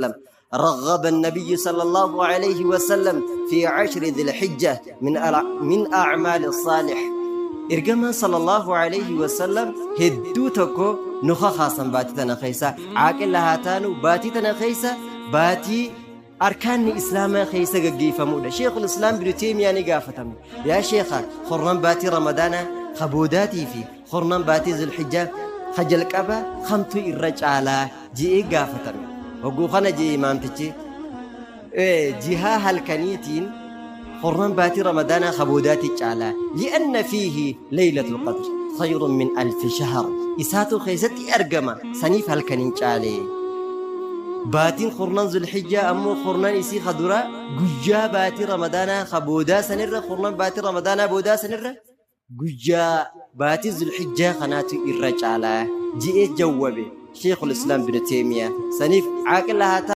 وسلم رغب النبي صلى الله عليه وسلم في عشر ذي الحجة من أعمال الصالح. Ergamaan sallallahu alayhi wasallam hedduu tokko nu kakaasan baatii tana keessa caaqilla haa taanu. Baatii tana keessa baatii arkaanni islaamaa keessa gaggeeffamudha. Sheekul Islaam Ibnu Teemiyaa ni gaafatame. Yaa sheekha, kurnan baatii Ramadaanaa ka boodaatii fi kurnan baatii Zulhijjaa ka jalqaba kamtu irra caalaa je'ee gaafatame. Hogguu kana je'e imaamtichi, jihaa halkaniitiin kurnan baatii Ramadaanaa ka boodaati caalaa. Li'anna fiihi laylatul qadr khayrun min alfi shahr. Isaatu keessatti argama, saniif halkaniin caalee. Baatiin kurnan Zulhijjaa ammoo kurnan isii ka dura guyyaa baatii Ramadaanaa ka boodaa sanirra, kurnan baatii Ramadaanaa boodaa sanirra guyyaa baatii Zulhijjaa kanaatu irra caalaa ji'ee jawwabe Sheekul Islaam Ibn Teemiyaa. Saniif caaqila haa.